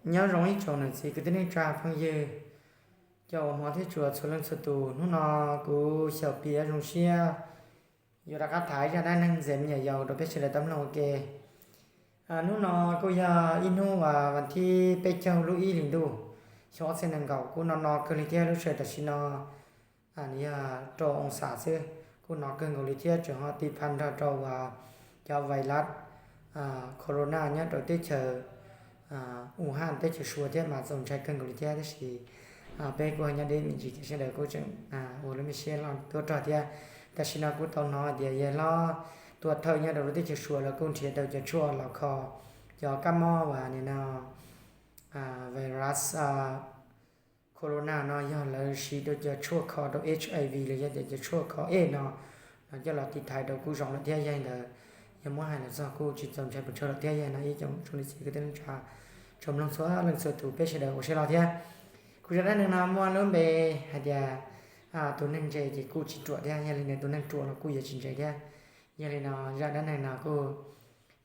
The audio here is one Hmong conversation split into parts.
Nyob zoo ib tsoom niam txiv kwv tij neej tsa phooj ywg, cov uas hmov thiab tshua txhua leej txhua tus, hnub no kuv Xyaum Piav zoo siab yuav rov qab tham zaj dab neeg ntxias me nyuam yaus rau peb sawv daws tau mloog ua ke. Hnub no kuj yog ib hnub uas vas thib peb caug lub ib hlis ntuj, xyoo ob txhiab nees nkaum, kuj no no kawg li thiab. Lub sij hawm tam sim no nws yog rau oo xam xwb, kuj no kawg nkaus li thiab, tseem ho tiv phaj nrog rau uas cov vais las corona nyob rau teb chaws Wuhan teb chaws Suav thiab mas txaus ntshai kawg nkaus li thiab. Tab sis peb kuj ho nyob deb me ntsis thiab, sawv daws kuj tseem ua lub me siab loj tuab rog thiab. Tam sim no kuv tau hnov tias yawg hlob tuam thawj nyob rau lub teb chaws Suav lawv kuj nrhiav tau cov tshuaj los kho cov kab mob uas nim no virus corona no yog lawv siv rau cov tshuaj kho rau HIV los yog tias cov tshuaj kho AIDS no, no coj los tiv thaiv rau kuj zoo lawm thiab. Yog li ntawd, yog muab hais los txog kuj tsis txaus ntshai pes tsawg lawm thiab. Yog no ib tsoom niam txiv kwv tij neej tsa tsoom mloog txhua leej txhua tus, peb sawv daws ua siab loj thiab. Kuv zaj dab neeg no muaj lub npe hais tias tus neeg ntse ces kuj tsis ruam thiab, yog li ntawd tus neeg ruam los kuj yuav tsis ntse thiab. Yog li no zaj dab neeg no kuj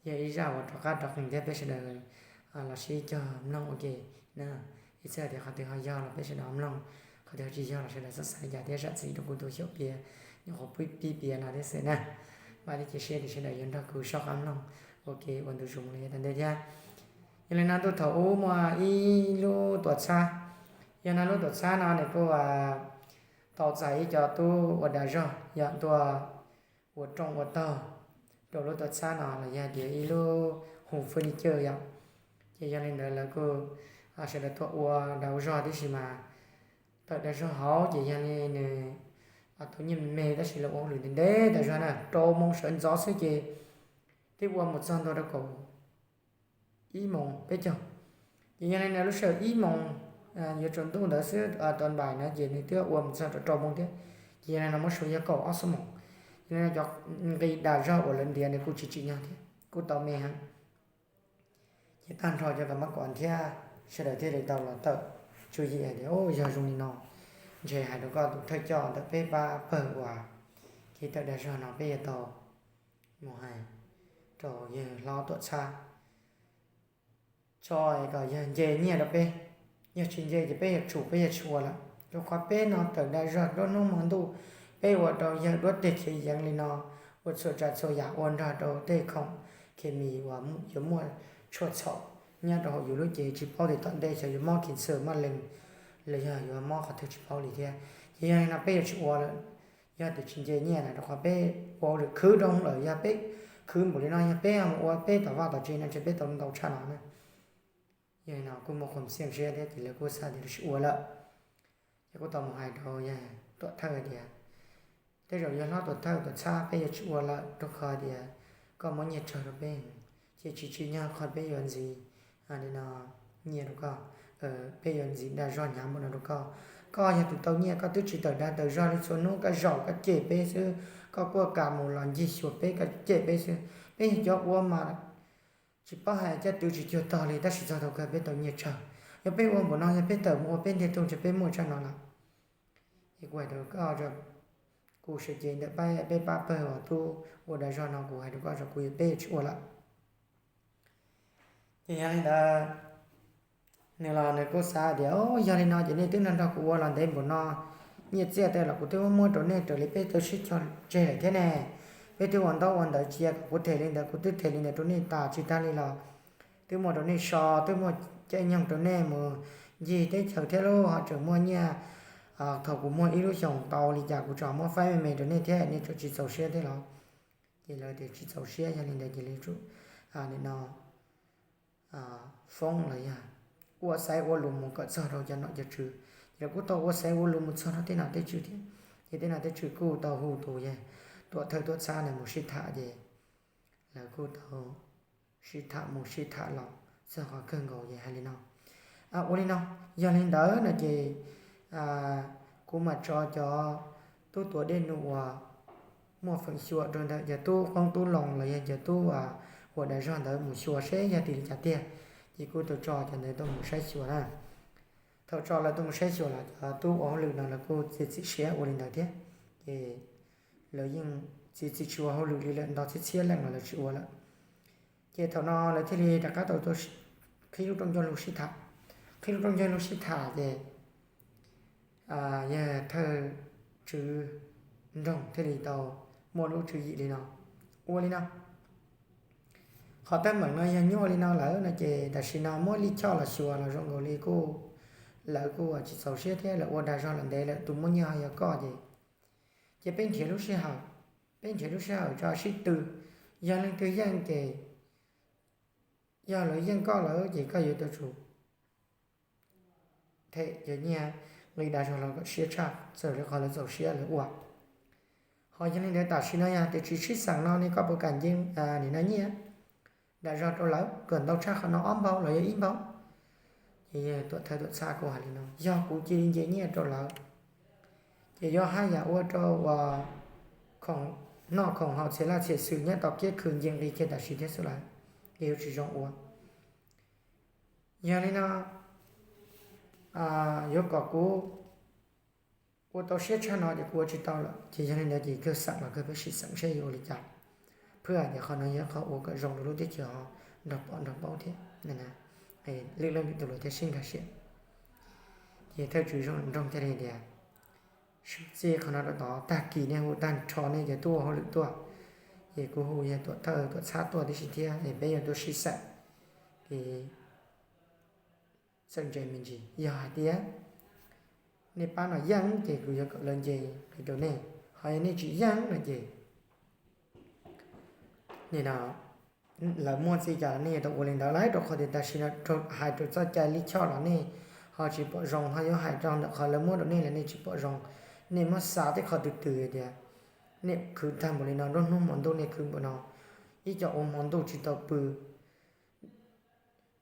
yog ib zaj uas rov qab rov qees thiab, peb sawv daws los sib cog mloog ua ke na. Ib txhia tias qhov twg ho yog los peb sawv daws mloog, qhov twg ho tsis yog los sawv daws txhob xav li cas thiab, zam txim rau kuv tus Xyaum Piav nyuam qhuav pib piav no thiab xwb na. Vam thiab cia siab tias sawv daws yuav nrog kuv soj qab mloog ua ke ua ntu zus mus li yav tom ntej thiab. Yog li no ntuj thaum ub muaj ib lub tuam txhab, yog no lub tuam txhab no nws kuj tau txais ib co tub ua dag zog yog tuaj ua rooj ua taug rau lub tuam txhab no los yog tias ib lub hu fwj ni cawj yom. Ces yog li ntawd lawv kuj sawv daws tuaj ua dag zog tib si mas tawm dag zog hauv ces yog li nws tau nyiaj me me tab sis lawv ua hauj lwm ntev ntev dag zog na, rau moos sawv ntxov xwb ces twb ua mus txog ntua rau kaum ib moos peb caug. Ces yog li no lub sij hawm ib moos yuav tsaus ntuj ntawd xwb, tau npaim no ces nws twb ua mus txog rau rau moos thiab. Ces yog li no muab suav yog kaum ob xuab moos. Yog li no cov nqi dag zog uas lawv ntiav nws kuj tsis tsim nyog thiab, kuj tau me heev. Ces tag nrho cov kam mab kom thiab sawv daws thiaj li tau los tawm tswv yim hais tias, Yog zoo li no, ntshe hais rau koj tus thawj coj ntawm peb pab pawg uas kev tawm dag zog no peb yuav tau mus hais rau yawg hlob tuam txhab tso kom yawg nce nyiaj rau peb. Yog tsis nce ces peb yuav tsum peb yuav tsis ua lawm, rau qhov peb no tawm dag zog nruab hnub hmo ntuj, peb ua rau yawg duab teg khiav yeev li no, ua txhua tsav txhua yam ua nrog rau tej khoom khes mis uas yuav muaj tshuaj txhaum nyob rau hauv yus lub cev, tsis paub tias tom ntej xyov yuav mob kis xwm mob lees los yog yuav mob qhov twg tsis paub li thiab. Ces yog li no peb yuav tsis ua lawm. Yog tias tsis nce nyiaj na, rau qhov peb ua hauj lwm khwv rau lawm, yog peb khwv npaum li no yog peb mus ua peb tom vaj tom tsev no ntshe peb tau ntau tshaj no na. Yog li no kuj muaj qhov xiam siab thiab ces lawv kuj xav tias lawv tsis ua lawm. Ces kuj tau mus hais rau yawg tuam thawj tias, Tej zaum yawg hlob tuam thawj tuam txhab, peb yuav tsis ua lawm rau qhov tias koj muab nyiaj tsawg rau peb, ces tsis tsim nyog qhov peb yuav ntxiv li no nyiaj rau koj, peb yuav ntxiv dag zog hnyav npaum no rau koj. Koj yog tus tau nyiaj, koj twb tsis tawm dag tawm zog li txhua hnub, koj zaum koj cem peb xwb, koj kuaj kas mus los ncig xyuas peb, koj cem peb xwb. Peb yog cov ua mas tsis paub hais caj twv tsis cuag tog li, tab sis txog thaum kawg peb tau nyiaj tsawg. Yog peb ua npaum no, yog peb tawm mus ua peb ntiag tug ntshe peb muaj tshaj no lawm. Es kuv hais rau koj, kuv sawv cev ntawm peb pab pawg uas tub ua dag zog no, kuv hais rau koj, kuv yuav, peb yuav tsis ua lawm. Ces yog li ntawd, nws los nws kuj xav tias, Yog li no ces nej twb nrog nrog kuv ua los ntev npaum no, nyiaj txiaj tej los kuv twb muab muab rau nej raws li peb tau sib cog tseg lawm thiab ne. Peb twb ua ntaub ua ntawv cia kom kuv them li ntawd, kuv twb them li ntawd rau nej tas. Tsis tas li los twb muaj rau nej so, twb muaj caij nyoog rau nej mus ncig teb chaws thiab lauj, ho tseem muaj nyiaj. Thaum kuv muag ib lub xyoos tau li cas kuv tseem muab faib me me rau nej thiab, nej tseem tsis txaus siab thiab los? Ces lawv tias tsis txaus siab, yog li ntawd ces lawv tsum nim no foob los yog ua xaiv ua lus mus kom txog rau cov nom cov tswv. Ces lawv kuj tau ua xaiv ua lus mus txog rau tej nom tej tswv thiab. Ces tej nom tej tswv kuj tau hu tus yawg tuam thawj tuam txhab ntawd mus sib tham, ces lawv kuj tau sib tham mus sib tham los txog qhov kawg nkaus ces hais li no, Ua li no, yog li ntawd no ces kuv mam tso cov tub tuav dej num uas muaj feem xyuam rau ntawm cov tub qoob tub loo los yog cov tub ua dag zog ntawd mus xyuas seb yog tim li cas tiag. Ces kuj tau tso cov ntawd tuaj mus saib xyuas na. Thaum tso lawv tuaj mus saib xyuas los cov tub ua hauj lwm no lawv kuj txiav txim siab ua li ntawd thiab. Ces lawv yeej txiav txim tsis ua hauj lwm li lawm, ntau txhiab txhiab leej los lawv tsis ua lawm. Ces thaum no lawv thiaj li rov qab tau qhib lub rooj ncauj lus sib tham. qhib lub rooj yog lub sib tham ces yawg thawj tswv nroog thiaj li tau muaj lub tswv yim li no, ua li no. Qhov teeb meem no yog nyuaj li no lawm no ces tam sim no muab lij choj los xyuas los zoo nkaus li kuj, lawv kuj tsis txaus siab thiab, lawv ua dag zog los ntev lawm, tus muaj nyiaj ho yog koj ces, ces peb nrhiav lub sij hawm, peb nrhiav lub sij hawm tso sib tw. Yog leej twg yeej ces, yog lawv yeej koj lawm ces koj yuav tau tsum them cov nyiaj nqi dag zog los kom siab tshaj txawm li qhov lawv txaus siab lawv ua. Ho yog li ntawd tam sim no yog tias tsis sib xeem no ne koj puas kam nce nim no nyiaj dag zog rau lawv kom ntau tshaj qhov no ob npaug los yog ib npaug? Ces tuam thawj tuam txhab kuj hais li no, yog kuv cia li nce nyiaj rau lawv ces yuav haj yam ua rau uas khoom noj khoom haus txhia laj txhia xwm nyob tom kiab khw nce nqi kiag tam sim thiab xwb lawm, ces yuav tsis zoo ua. Yog li no yuav kom kuv ua tau siab tshaj no ces kuv ua tsis tau lawm. Ces yog li ntawd ces kawg xeem los kawg peb sim xeem seb yuav ua li cas. Phwj hais tias qhov no yog qhov ua kom zoo rau lub teb chaws ho nrog pom nrog paub thiab. Lwm leej lwm tus luag thiaj sib nkag siab. Ces thawj tswv nroog thiaj li tias, sib txij qhov no rau tod tag kis nej hu tag nrho nej cov tuaj ua hauj lwm tuaj, ces kuv hu yog tuam thawj tuam txhab tuaj tib si thiab es peb yuav tuaj sib xeem. Ces txawj ntse me ntsis, yog hais tias nej pab no yeej ces kuv yuav kom lawv nce nqi rau nej, ho yog nej tsis yeej no ces nim no lawv muaj txij cas los nej yuav tau ua li ntawd lauj, rau qhov tias tam sim no hais rau txoj cai lij choj los nej ho tsis pom zoo, ho yuav hais rau ntawm qhov lawv muab rau nej los nej tsis pom zoo. Nej muab xav tej qhov twg twg tias nej khwv tag npaum li no, nruab hnub hmo ntuj nej khwv npaum no, ib co ua hmo ntuj tsis tau pw,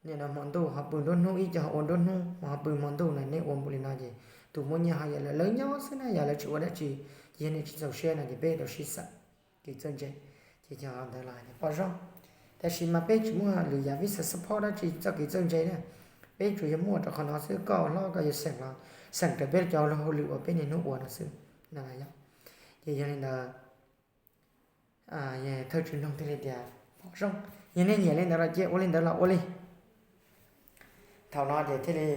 nim no hmo ntuj ho pw nruab hnub, ib co ho ua nruab hnub ho pw hmo ntuj no, nej ua npaum li no ces tus muaj nyiaj ho yog lawv, lawv nyob xwb na, yog lawv tsis ua dab tsi, ces yog nej tsis txaus siab no ces peb tau sib xeem. Kev txawj ntse, ces cov ntawd los pom zoo. Tab sis mas peb tsis muaj lwm yam vij xav xab phob dab tsi txoj kev txawj ntse na, peb tsuas yog muaj rau qhov no xwb, koj hlob koj yuav xeem los xeem raws peb cov hauj lwm uas peb niaj hnub ua no xwb no yog. Ces yog li ntawd thawj tswv nroog thiaj li tias, pom zoo, yog nej nyiam li ntawd los cia ua li ntawd los ua li. Thaum no ces thiaj li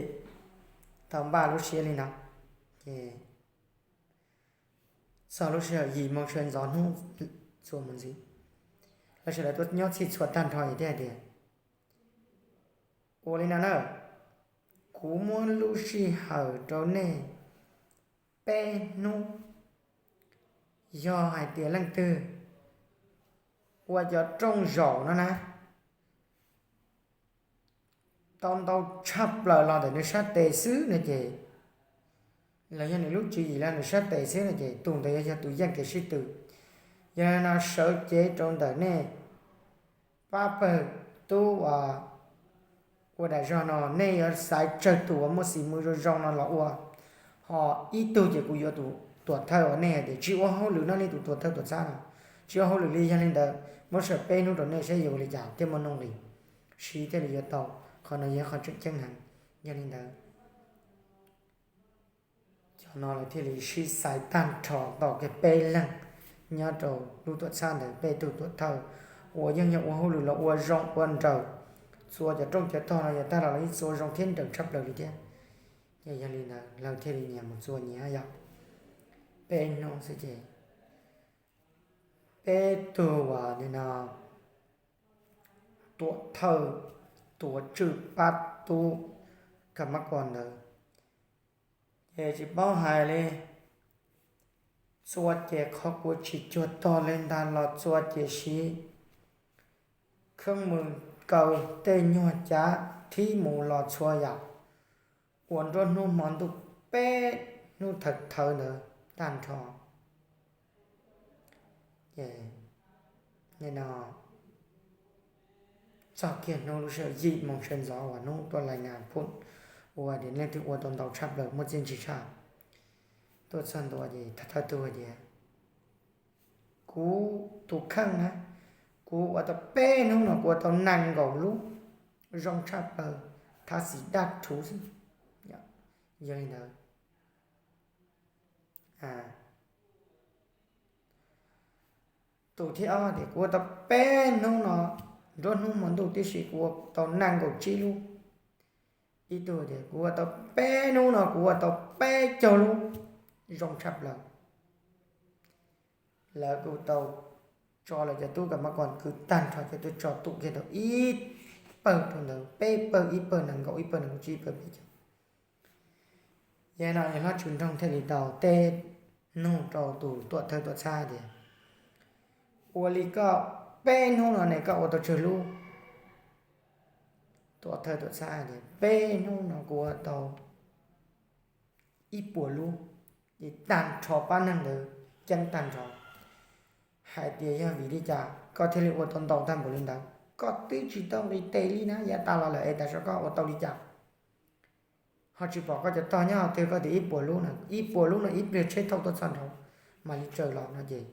tau npaj lub siab li no, ces txog lub sij hawm yim moo sawv ntxov hnub txhua mus ntxiv, lawv sawv daws tuaj nyob txhij txhua tag nrho ces thiaj hais tias, ua li no na, kuv muab lub sij hawm rau nej peb hnub. Yog hais tias leej twg ua cov rooj zaum no na tau ntau tshaj plaws los ntawm nws sab tes xwb no ces, los yog nws lub tswv yim los nws sab tes xwb no ces tus ntawd yuav yog tus yeej kev sib tw. Yog li no sawv cev rau ntawm nej pab pawg tub ua dag zog no, nej yuav xaiv tsawg tus uas muaj xis mws zoo zoo no los ua, ho ib tug ces kuv yuav tus tuam thawj uas nej hais tias tsis ua hauj lwm no li, tus tuam thawj tuam txhab no tsis ua hauj lwm li. Yog li ntawd muab sam peb hnub rau nej saib yuav ua li cas thiaj muaj nuj nqis, siv thiaj li yuav tau. Qhov no yog qhov tseem ceeb heev. Yog li ntawd cov no lawv thiaj li sib xaiv tag nrho tau kiag peb leeg nyob rau lub tuam txhab ntawd, peb tug tuam thawj uas yeej yog ua hauj lwm los ua zoo ua nraws, txua cov rooj cov tog no yog tag los los yeej txua zoo thiab nraws tshaj plaws li thiab. Ces yog li ntawd lawv thiaj li nyias mus txua nyias yog peb hnub xwb ces peb tug uas nim no tuam thawj tuav tswj pab tub ka mab ko ntawd ces tsis paub hais li, txua ces qhov kuv tsis cuag tog li ntag los txua ces siv kheeb mws kaw tej nyuag cav thib mus los txhua yam, ua nruab hnub hmo ntuj peb hnub thawv thawv ntawd tag nrho. Ces nim no txog kiag hnub lub sij hawm yim moo sawv ntxov uas hnub tuaj lais nas phum ua tias leej twg ua tau ntau tshaj plaws muaj txiaj ntsig tshaj, tuaj txog ntua ces thawj tug hais tias, kuv tus kheej na, kuv ua tau peb hnub no kuv ua tau nees nkaum lub zoo tshaj plaws, thab xis daj rhuv xwb. Yog li ntawd tus thib ob tias kuv ua tau peb hnub no, nruab hnub hmo ntuj tib si kuv ua tau nees nkaum tsib lub, Ib tug tias kuv ua tau peb hnub no kuv ua tau peb caug lub zoo tshaj plaws. Lawv kuj tau tso lawv cov tub kam mab koos kwv tag nrho ces tuaj tso tum kiag tau ib pawg rau ntawd, peb pawg, ib pawg nees nkaum, ib pawg nees nkaum tsib, ib pawg peb caug. Yog no yog hlob Tswv Nroog thiaj li tau teb nug rau tus tuam thawj tuam txhab tias, ua li koj peb hnub no ne koj ua tau tsawg lub? Tuam thawj tuam txhab tias, peb hnub no kuv ua tau ib puas lub. Ces tag nrho pab neeg ntawd ceeb tag nrho hais tias, yog vim li cas koj thiaj li ua tau ntau tag npaum li ntawd? Koj twb tsis tau nqis tes li na, yav tas los lawm es tam sim no koj ua tau li cas? Ho tsis pom koj cov tog nyob twg, koj tias ib puas lub na, ib puas lub no ib pliag tsheb thauj tuaj txog nraud mam li tsaws los no ces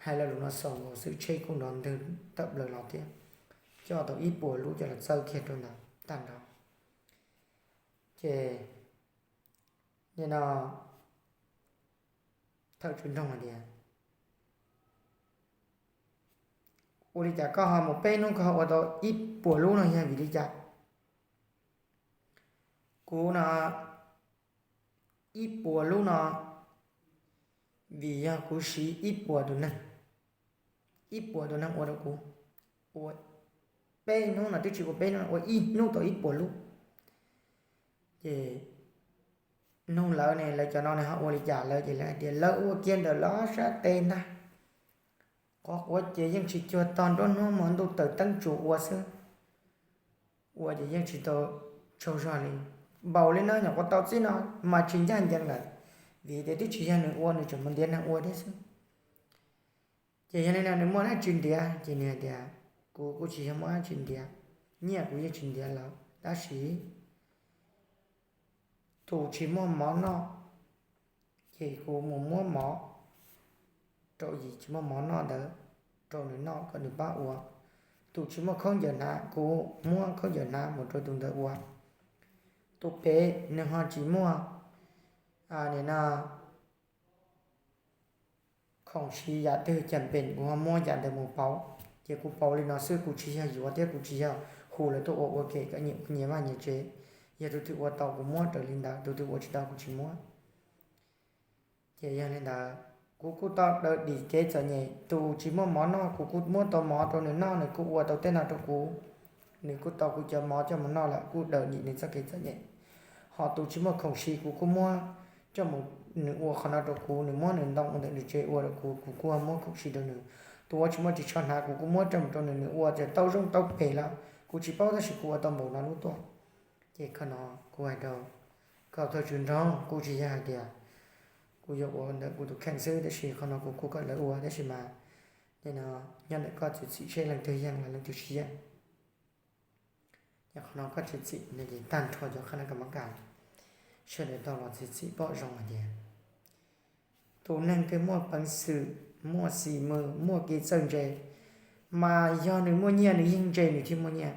hais lo lus no xaus nkaus xwb tsheb kuj nrov ntwg tawm plaws los thiab, coj tau ib puas lub coj los txawb kiag rau ntawd tag nrho. Ces nim no thawj Tswv Nroog hais tias, ua li cas koj ho mus peb hnub koj ho ua tau ib puas lub no yog vim li cas? Kuv no ib puas lub no vim yog kuv siv ib puas tus neeg, ib puas tus neeg ua rau kuv, ua peb hnub no twb tsis ua peb hnub no ua ib hnub tau ib puas lub. Ces nug lawv ne lawv cov no ne ho ua li cas, lawv ces lawv hais tias lawv ua kiag ntawm lawv sab tes ntag. Qhov quav ces yeej tsis cuag tog nruab hnub hmo ntuj tawm teeb tsuas ua xwb, ua ces yeej tsis tau tsaug zog li. Npaum li no nyuam qhuav tau txij no mas tsis ncaj ncees lawm, vim tias twb tsis yog nws ua, nws tseem mus ntiav neeg ua thiab xwb. Ces yog li no nws muaj dab tsi ntiav? Ces nws hais tias, kuv kuj tsis yog muaj dab tsi ntiav, nyiaj kuv yeej tsis ntiav lawm, tab sis tus tsis muaj mov noj, ces kuv mus muab mov rau yim tsis muaj mov noj ntawd rau nws noj kom nws pab ua. Tus tsis muaj khaub ncaws hnav, kuv muab khaub ncaws hnav mus rau tus ntawd ua. Tus pem nws ho tsis muaj, nim no khoom siv yam twg cas pem kuv ho muab yam ntawd mus pauv. Ces kuv pauv li no xwb, kuv tsis yog yuav thiab kuv tsis yog hu lawv tuaj ua ua ke kom nyias ua nyias vaj nyias tsev. Yog tus twg ua tau kuv muab raws li ntawd, tus twg ua tsis tau kuv tsis muab. Ces yog li ntawd, kuv kuj tau daws dim kev txom nyem. Tus tsis muaj mov noj, kuv kuj muab tau mov rau nws noj, nws kuj ua tau tej no rau kuv. Nws kuj tau kuv cov mov coj mus noj lawm, kuj daws dim nws txoj kev txom nyem. Ho tus tsis muaj khoom siv, kuv kuj muab coj mus, nws ua qhov no rau kuv, nws muab nws ntoo ntawm nws tsev ua rau kuv, kuv kuj muab khoom siv rau nws. Tus ua tsis muaj ris tsho hnav, kuv kuj muab coj mus rau nws, nws ua ces tau zoo tau pem lawm, kuv tsis paub tab sis kuv ua tau npaum no lub tuaj. Ces qhov no kuv hais rau koj thawj Tswv Nroog, kuj tsis yog hais tias kuv yuav ua ntawm kuv tus kheej xwb, tab sis qhov no kuv kuj kom lawv ua, tab sis mas nim no nyob ntawm koj txiav txim seb leej twg yeej los leej twg tsis yeej. Yog qhov no koj txiav txim no ces tag nrho cov qhab nab kas mab kas sawv daws tau los txiav txim pom zoo hais tias tus neeg twg muaj peev xwm, muaj xis mws, muaj kev txawj ntse, mas yog nws muaj nyiaj nws yeej ntse nws thiaj muaj nyiaj.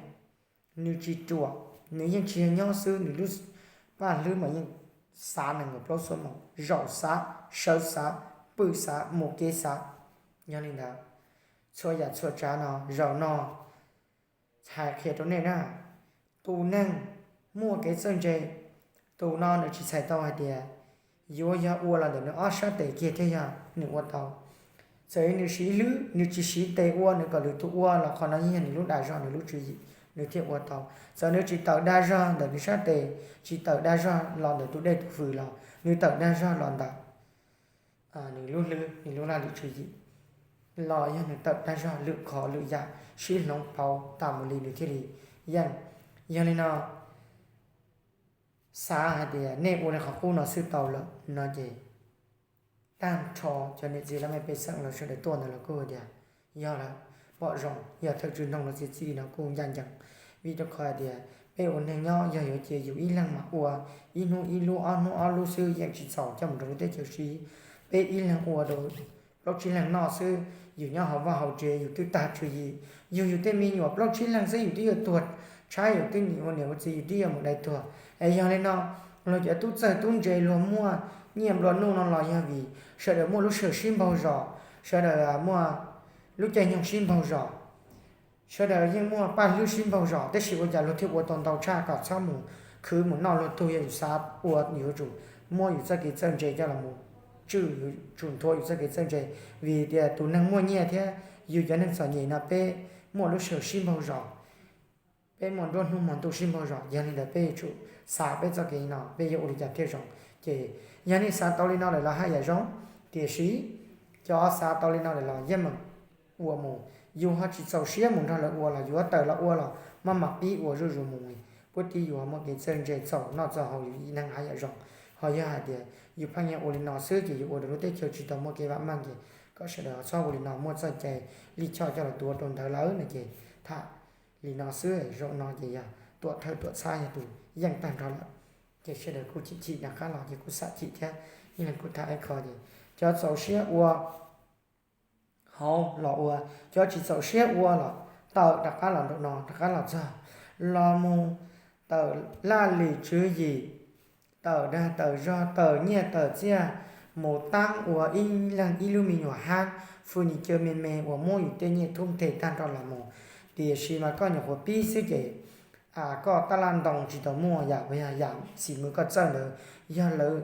Nws tsis ruam, nws yeej tsis yog nyob xwb, nws lub paj hlwb mas yeej xav nees nkaum plaub xuab moos, zaum xav, sawv xav, pw xav, mus kev xav. Yog li ntawd, txhua yam txhua tsav no zaum no hais qhia rau nej na, tus neeg muaj kev txawj ntse, tus no nws tsis txhais tau hais tias yuav yog ua los ntawm nws ob sab tes kiag thiaj yog nws ua tau. Txawm nws siv hlwb, nws tsis siv tes ua, nws kom lwm tus ua los qhov no yeej yog nws lub dag zog, nws lub tswv yim, nws thiaj ua tau. Txawm nws tsis tawm dag zog ntawm nws sab tes, tsis tawm dag zog los ntawm tus dej tus vwm los, nws tawm dag zog los ntawm nws lub hlwb, nws lub laj lim tswv yim, los yog nws tawm dag zog lwm qhov lwm yam sib hloov pauv tas mus li nws thiaj li yeej. Yog li no, xav hais tias nej ua li qhov qub no xwb tau lawm no ces tag nrho cov niam txiv laj mej pej xeem los sawv daws tuaj ntawd los kuj tias yog lawm, pom zoo, yog thawj Tswv Nroog los txiav txim li no kuj ncaj ncees. Vim rau qhov hais tias peb ua neeg nyob yog yuav cia yus ib leeg mas ua ib hnub ib lub, ob hnub ob lub xwb yeej tsis txhaum coj mus rau lub teb chaws Sib. Peb ib leeg ua rau plaub tsib leeg noj xwb, yus nyob hauv vaj hauv tsev yus twb tag tswv yim. Yus yus tej me nyuam plaub tsib leeg xwb yus twb yuav tuag tshaib, yus twb nim ua niam ua txiv yus twb yuav mus dai tuag. Es yog li no, luag cov tub txawg tub ntse luag muaj nyiaj nplua nuj no los yog vim sawv daws muaj lub sij hawm sib npaug zos, sawv daws muaj lub caij nyoog sib npaug zos, sawv daws yeej muaj paj hlwb sib npaug zos, tab sis ua cas luag thiaj ua tau ntau tshaj kom txhob mus khwv mus noj luag tug, yog yus xav ua yuav tsum muab yus txoj kev txawj ntse coj los mus tswj, yuav tsum nthuav yus txoj kev txawj ntse. Vim tias tus neeg muaj nyiaj thiab yus cov neeg txom nyem no peb muaj lub sij hawm sib npaug zos, peb muaj nruab hnub hmo ntuj sib npaug zos, yog li ntawd peb yuav tsum xav peb txoj kev no peb yuav ua li cas thiaj zoo. Ces yog nej xav tau li no lawm los haj yam zoo, tiam sis cov xav tau li no lawm los yeej meem ua mus, yus ho tsis txaus siab mus nrog lawv ua los yuav tawm los ua los maj mam pib ua zuj zus mus. Puab tib yus ho muaj kev txawj ntse txaus noj txaus haus, yus ib neeg haj yam zoo. Ho yog hais tias yus pheej yuav ua li no xwb ces yus ua rau lub teb chaws tsis tau muaj kev vam meej ces kom sawv daws txhob ua li no, muaj txoj cai lij choj coj los tuav rau ntawd lawm no ces tham li no xwb. Zaum no ces yog tuam thawj tuam txhab yog tus yeej tag nrho lawm, ces sawv daws kuj chim chim rov qab los ces kuj xam chim thiab. Ib leeg kuj tham ib qho ces cov txaus siab ua hauv los ua, cov tsis txaus siab ua los tawm rov qab los nraum no, rov qab los txog los mus tawm laj lim tswv yim, tawm dag tawm zog, tawm nyiaj tawm txiaj, mus taab ua ib leeg ib lub me nyuam hab fwj nis caw me me uas muab yus tej nyiaj thub nthe tag nrho los mus. Tiam sis mas koj nyuam qhuav pib xwb ces koj tab laj ntoo tsis tau muaj yam, yog yam xim mws koj txawj ntawd, yog lawv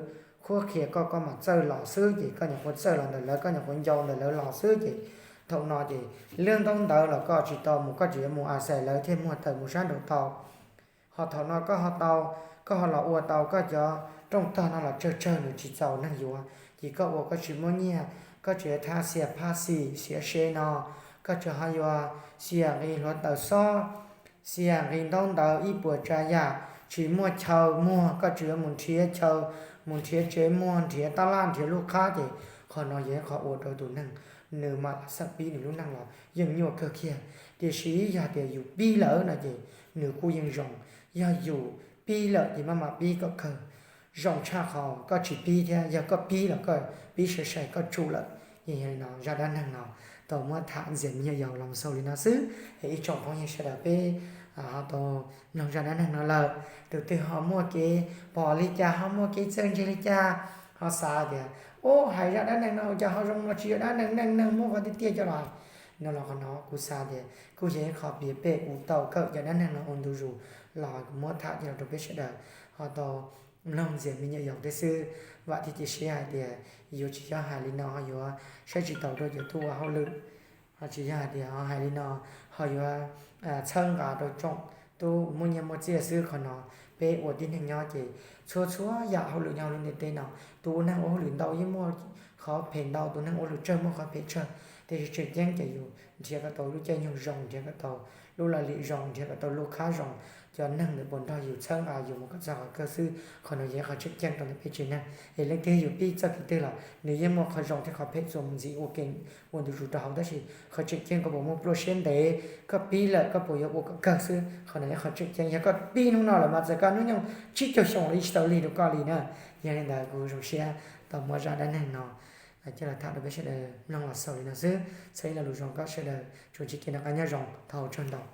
qhuab qhia koj koj mam txawj los xwb ces koj nyuam qhuav txawj los ntawm lawv, koj nyuam qhuav ncau ntawm lawv los xwb ces thaum no ces lub ntaub ntawv los koj tsis tau mus, koj tseem yuav mus a xais lawv thiaj muag tawm mus sab nraud tau. Ho thaum no koj ho tau, koj ho los ua tau koj cov rooj tog no los tsawg tsawg nws tsis txaus neeg yuav ces koj ua koj tsis muaj nyiaj, koj tseem yuav thab xiam phaj xim xiav se no, koj tseem ho yuav xiam nqi hluav taws xob, xiam nqi ntaub ntawv ib puas tsav yam, tsis muaj chaw muag, koj tseem yuav mus nrhiav chaw, mus nrhiav tsev muag, nrhiav tab laj, nrhiav lub qhab ces qhov no yog ib qho ua rau tus neeg nws mam xeem pib nws lub neej los yeej nyuaj kawg kiag. Tiam sis yog tias yus pib lawm no ces nws kuj yeej zoo. Yog yus pib lawm ces maj mam pib kom kawg, zoo tshaj qhov koj tsis pib thiab. Yog koj pib los koj pib sai sai koj tsum lawm. Yeej yog li no, zaj dab neeg no tau muab tham ntxias me nyuam yaus los xaus li no xwb. Es ib tsoom phooj ywg sawv daws peb ho tau mloog zaj dab neeg no lawm, tus twg ho muaj kev pom li cas, ho muaj kev txawj ntse li cas, ho xav tias, ub, hais zaj dab neeg no ua cas ho zoo no, tsis yog dab neeg, neej neeg muab qhov tiag tiag coj los hais no los qhov no kuv xav tias kuj yog ib qho piav pem kuv tau kawm cov dab neeg no ua ntu zus los kuv muab tham coj los rau peb sawv daws ho tau mloog ntxias me nyuam yaus thiab xwb. Vam thiab cia siab hais tias yuav tsis yog hais li no ho yuav saib tsis taus rau cov tub ua hauj lwm, ho tsis yog hais tias ho hais li no ho yuav txhawb nqa rau tsoom tub muaj nyiaj muaj txiaj xwb. Qhov no peb ua tib neeg nyob ces txhua txhua yam hauj lwm nyob hauv lub ntiaj teb no, tus ua neeg ua hauj lwm ntau yeej muaj qhov phem ntau, tus neeg ua hauj lwm tsawg muaj qhov phem tsawg, tiam sis tseem ceeb ces yus nrhiav kom tau lub caij nyoog zoo, nrhiav kom tau lub laj lim zoo, nrhiav kom tau lub qhab zoo, cov neeg ntawd puas nrog yus txhawb nqa yus mus kom txog qhov kawg xwb. Qhov no yog ib qho tseem ceeb rau ntawm peb tsev neeg. Es leej twg yus pib txoj kev twg los nws yeej muaj qhov zoo thiab qhov phem txuas mus ntxiv ua ke ua ntu zus rau hauv, tab sis qhov tseem ceeb koj puas muaj pluaj siab ntev, koj pib lawm koj puas yuav ua kom kawg xwb. Qhov no yog qhov tseem ceeb. Yog koj pib hnub no lawm mas txawm koj hnub nyoog tsib caug xyoo los yeej tsis tau lig rau koj li na. Yog li ntawd kuv zoo siab tau muab zaj dab neeg no coj los tham rau peb sawv daws mloog los xaus li no xwb. Txhawb ib lo lus zoo kom sawv daws tsuas ntsib kev noj qab nyob zoo, thov ua tsaug ntau.